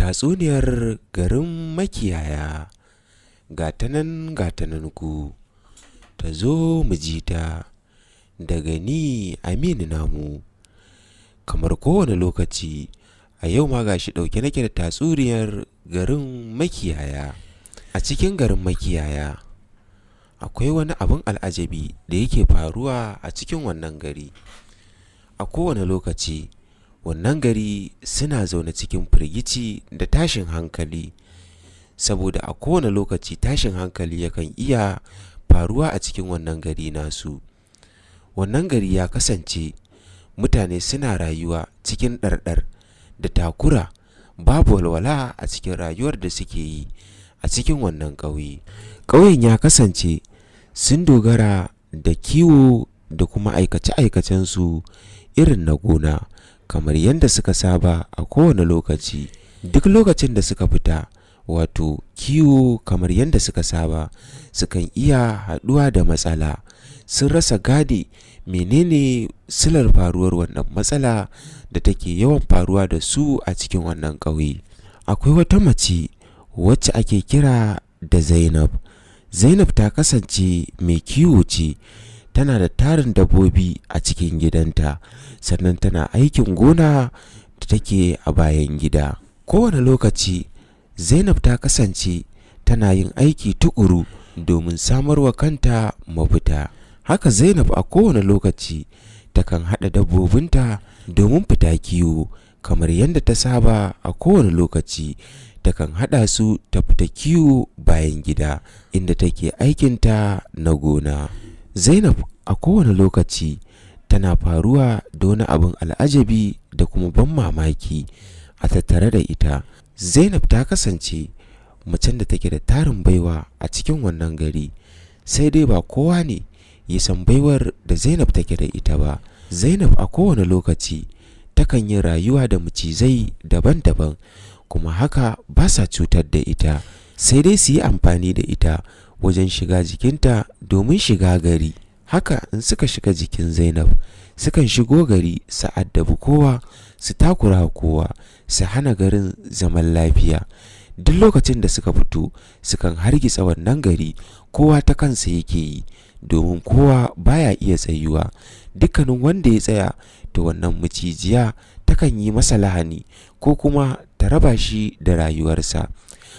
Tatsuniyar garin makiyaya. Gatanan gatanan ku, ta zo mu ji ta daga ni Aminu namu. Kamar kowane lokaci, a yau ma gashi ɗauke nake da tatsuniyar garin makiyaya. A cikin garin makiyaya akwai wani abin al'ajabi da yake faruwa a cikin wannan gari. A kowane lokaci wannan gari suna zaune cikin firgici da tashin hankali, saboda a kowane lokaci tashin hankali yakan iya faruwa a cikin wannan gari nasu. Wannan gari ya kasance mutane suna rayuwa cikin ɗarɗar da takura, babu walwala a cikin rayuwar da suke yi a cikin wannan ƙauye. Ƙauyen ya kasance sun dogara da kiwo da kuma aikace-aikacensu irin na gona kamar yadda suka saba a kowane lokaci. Duk lokacin da suka fita wato kiwo kamar yadda suka saba, sukan iya haɗuwa da matsala. Sun rasa gane menene silar faruwar wannan matsala da take yawan faruwa da su a cikin wannan ƙauye. Akwai wata mace wacce ake kira da Zainab. Zainab ta kasance mai kiwo ce, tana da tarin dabbobi a cikin gidanta, sannan tana aikin gona da take a bayan gida. Kowane lokaci Zainab ta kasance tana yin aiki tuƙuru domin samarwa kanta mafita. Haka Zainab a kowane lokaci takan haɗa dabbobinta domin fita kiwo kamar yadda ta saba a kowane lokaci. Takan haɗa su ta fita kiwo bayan gida inda take aikinta na gona. Zainab a kowane lokaci tana faruwa da wani abin al'ajabi da kuma ban mamaki a tattare da ita. Zainab ta kasance macen da take da tarin baiwa a cikin wannan gari, sai dai ba kowa ne ya san baiwar da Zainab take da ita ba. Zainab a kowane lokaci takan yi rayuwa da macizai daban-daban, kuma haka ba sa cutar da ita, sai dai su yi amfani da ita wajen shiga jikinta domin shiga gari. Haka in suka shiga jikin Zainab, sukan shigo gari su addabi kowa, su takura kowa, su hana garin zaman lafiya. Duk lokacin da suka fito, sukan hargitsa wannan gari, kowa ta kansa yake yi, domin kowa baya iya tsayuwa. Dukkanin wanda ya tsaya, to wannan macijiya takan yi masa lahani ko kuma ta raba shi da rayuwarsa.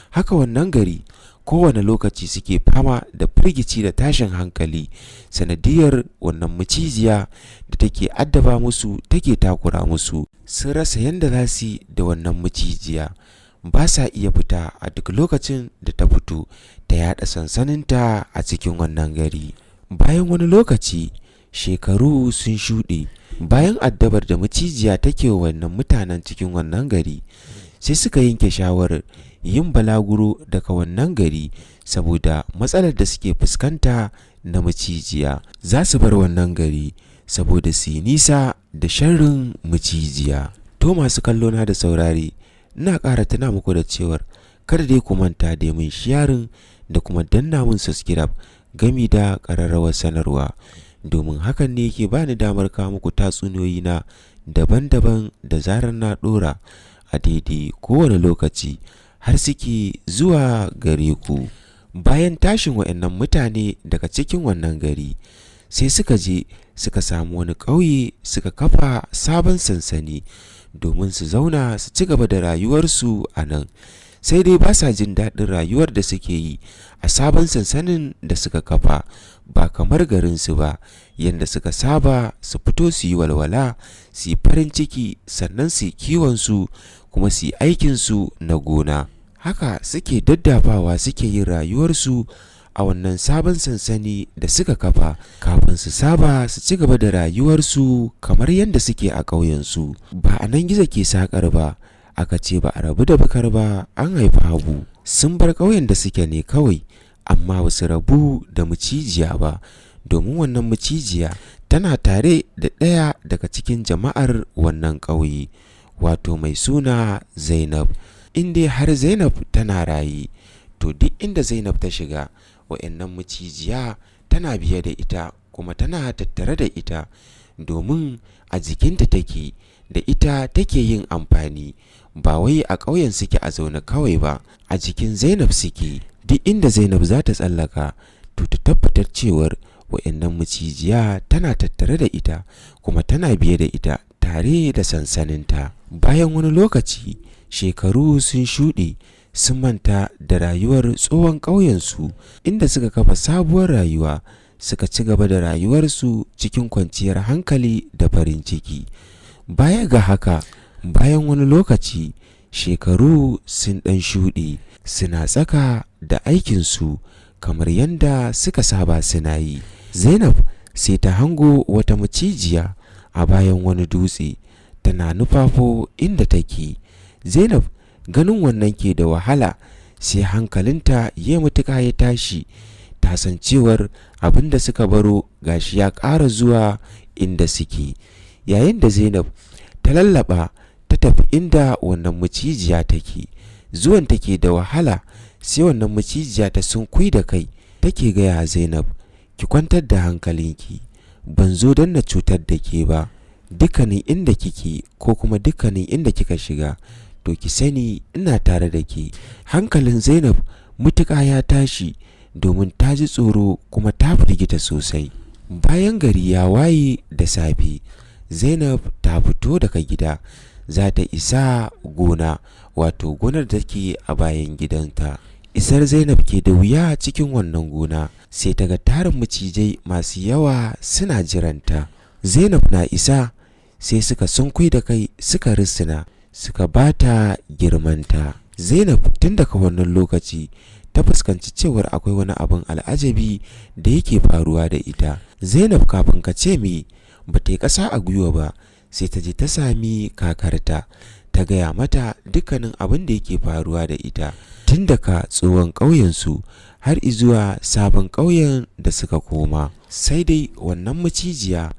Haka wannan gari kowane lokaci suke fama da firgici da tashin hankali sanadiyar wannan macijiya da take addaba musu, take takura musu. Sun rasa yadda za su yi da wannan macijiya. Ba sa iya fita a duk lokacin da ta fito ta yaɗa sansaninta a cikin wannan gari. Bayan wani lokaci, shekaru sun shuɗe, bayan addabar da macijiya take wa wannan mutanen cikin wannan gari, sai suka yanke shawarar yin balaguro daga wannan gari saboda matsalar da suke fuskanta na macijiya. Za su bar wannan gari saboda su yi nisa da sharrin macijiya. To masu kallona da saurare, ina ƙara tuna muku da cewar kada dai ku manta da mun sharing da kuma danna mun subscribe gami da ƙararrawar sanarwa, domin hakan ne yake bani damar kawo muku tatsuniyoyi na daban-daban da zarar na ɗora a daidai kowane lokaci har suke zuwa gare ku. Bayan tashin wa'yannan mutane daga cikin wannan gari, sai suka je suka samu wani ƙauye suka kafa sabon sansani domin su zauna su ci gaba da rayuwarsu a nan. Sai dai ba sa jin daɗin rayuwar da suke yi a sabon sansanin da suka kafa, ba kamar garinsu ba yadda suka saba su fito su yi walwala, su yi farin ciki, sannan su yi kiwonsu kuma su yi aikinsu na gona. Haka suke daddafawa suke yin rayuwarsu a wannan sabon sansani da suka kafa kafin su saba su ci gaba da rayuwarsu kamar yadda suke a ƙauyensu. Ba a nan gizo ke saƙar ba, aka ce ba a rabu da bukar ba an haifi habu. Sun bar ƙauyen da suke ne kawai, amma ba su rabu da macijiya ba, domin wannan macijiya tana tare da ɗaya daga cikin jama'ar wannan ƙauye, wato mai suna Zainab. In dai har Zainab tana raye, to duk inda Zainab ta shiga, wa'yannan macijiya tana biye da ita kuma tana tattare da ita, domin a jikinta take. Da ita take yin amfani, ba wai a ƙauyen suke a zaune kawai ba, a jikin Zainab suke. Duk inda Zainab za ta tsallaka, to ta tabbatar cewar wa'annan macijiya tana tattare da ita kuma tana biye da ita tare da sansaninta. Bayan wani lokaci, shekaru sun shuɗe, sun manta da rayuwar tsohon ƙauyensu, inda suka kafa sabuwar rayuwa, suka ci gaba da rayuwarsu cikin kwanciyar hankali da farin ciki. Baya ga haka, bayan wani lokaci, shekaru sun ɗan shuɗe, suna tsaka da aikinsu kamar yadda suka saba suna yi. Zainab sai ta hango wata macijiya a bayan wani dutse tana nufafo inda take. Zainab ganin wannan ke da wahala, sai hankalinta ya matuƙa ya tashi. Ta san cewar abin da suka baro gashi ya ƙara zuwa inda suke. Yayin da Zainab ta lallaba ta tafi inda wannan macijiya take, zuwan take da wahala, sai wannan macijiya ta sunkui da kai take gaya Zainab, "Ki kwantar da hankalinki, ban zo don na cutar da ke ba. Dukkanin inda kike ko kuma dukkanin inda kika shiga, to ki sani ina tare da ke." Hankalin Zainab mutuƙa ya tashi, domin ta ji tsoro kuma ta firgita sosai. Bayan gari ya waye da safe, Zainab ta fito daga gida za ta isa gona, wato gonar da take a bayan gidanta. Isar Zainab ke da wuya cikin wannan gona, sai ta ga tarin macijai masu yawa suna jiranta. Zainab na isa, sai suka sunkui da kai, suka risina, suka bata girmanta. Zainab tun daga wannan lokaci ta fuskanci cewar akwai wani abin al'ajabi da yake faruwa da ita. Zainab kafin ka ce me, ba ta yi ƙasa a gwiwa ba, sai ta je ta sami kakarta, ta gaya mata dukkanin abin da yake faruwa da ita tun daga tsohon ƙauyensu har izuwa sabon ƙauyen da suka koma. Sai dai wannan macijiya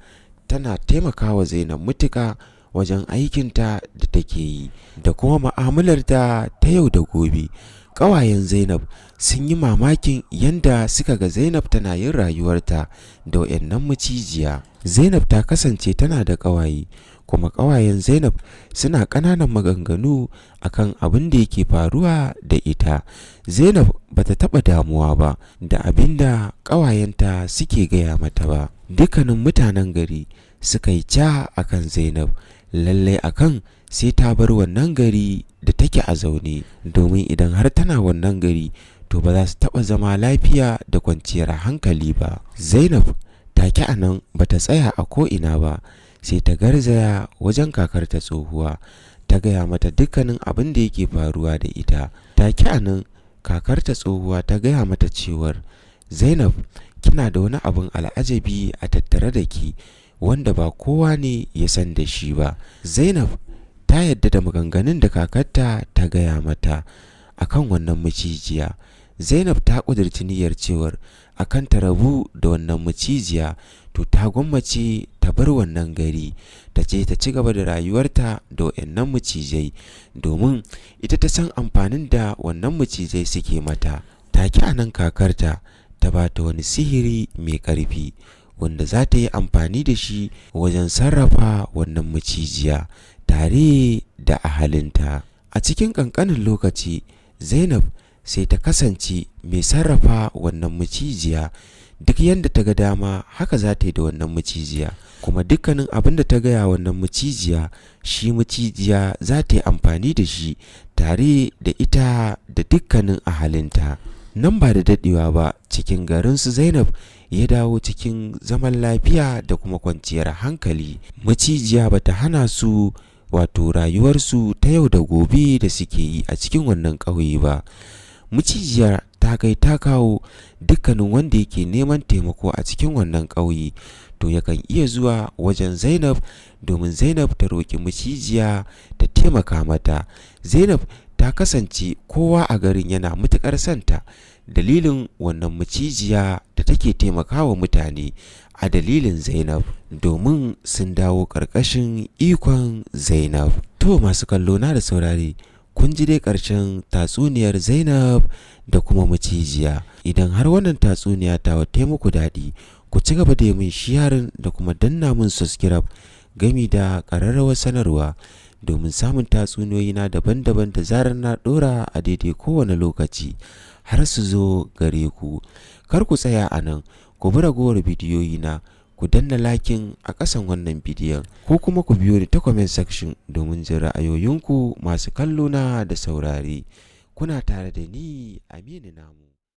tana taimakawa Zainab mutuƙa wajen aikinta da take yi da kuma mu'amalarta ta yau da gobe. Ƙawayen Zainab sun yi mamakin yadda suka ga Zainab tana yin rayuwarta da wayannan macijiya. Zainab ta kasance tana da ƙawaye, kuma ƙawayen Zainab suna ƙananan maganganu akan abin da yake faruwa da ita. Zainab bata taɓa damuwa ba da abin da ƙawayenta suke gaya mata ba. Dukkanin mutanen gari suka yi ca akan Zainab, lallai akan sai ta bar wannan gari da take a zaune, domin idan har tana wannan gari, to ba za su taɓa zama lafiya da kwanciyar hankali ba. Zainab take a nan ba ta tsaya a ko'ina ba, sai ta garzaya wajen kakarta tsohuwa, ta gaya mata dukkanin abin da yake faruwa da ita. Take a nan kakarta tsohuwa ta gaya mata cewar, "Zainab, kina da wani abin al'ajabi a tattare da ki wanda ba kowa ne ya san da shi ba." Zainab ta yadda da maganganun da kakarta ta gaya mata akan wannan macijiya. Zainab ta ƙudurci niyyar cewar akan ta rabu da wannan macijiya, to ta gwammace ta bar wannan gari, ta ce ta ci gaba da rayuwarta da wayannan macijai, domin ita ta san amfanin da wannan macijai suke mata. Take a nan kakarta ta ba ta wani sihiri mai ƙarfi wanda za ta yi amfani da shi wajen sarrafa wannan macijiya tare da ahalinta. A cikin ƙanƙanin lokaci, Zainab sai ta kasance mai sarrafa wannan macijiya. Duk yadda ta ga dama haka za ta yi da wannan macijiya, kuma dukkanin abin da ta gaya wannan macijiya, shi macijiya za ta yi amfani da shi tare da ita da dukkanin ahalinta. Nan ba da daɗewa ba, cikin garin su Zainab ya dawo cikin zaman lafiya da kuma kwanciyar hankali. Macijiya ba ta hana su wato rayuwarsu ta yau da gobe da suke yi a cikin wannan ƙauye ba. Macijiya ta kai ta kawo, dukkanin wanda yake neman taimako a cikin wannan ƙauye, to yakan iya zuwa wajen Zainab domin Zainab ta roƙi macijiya ta taimaka mata. Zainab ta kasance kowa a garin yana matuƙar santa dalilin wannan macijiya da take taimakawa mutane a dalilin Zainab, domin sun dawo ƙarƙashin ikon Zainab. To, masu kallo na da saurare, kun ji dai ƙarshen tatsuniyar Zainab da kuma macijiya. Idan har wannan tatsuniya ta ta muku daɗi, ku ci gaba da yi min sharing da kuma danna min subscribe. gami da ƙararrawar sanarwa domin samun tatsuniyoyina daban-daban da zarar na ɗora a daidai kowane lokaci har su zo gare ku. Kar ku tsaya a nan, ku bi ragowar bidiyoyina, ku danna liking a ƙasan wannan bidiyon, ko kuma ku biyo ni ta comment section domin jin ra'ayoyinku masu kallo na da saurare. Kuna tare da ni, Aminu Namu.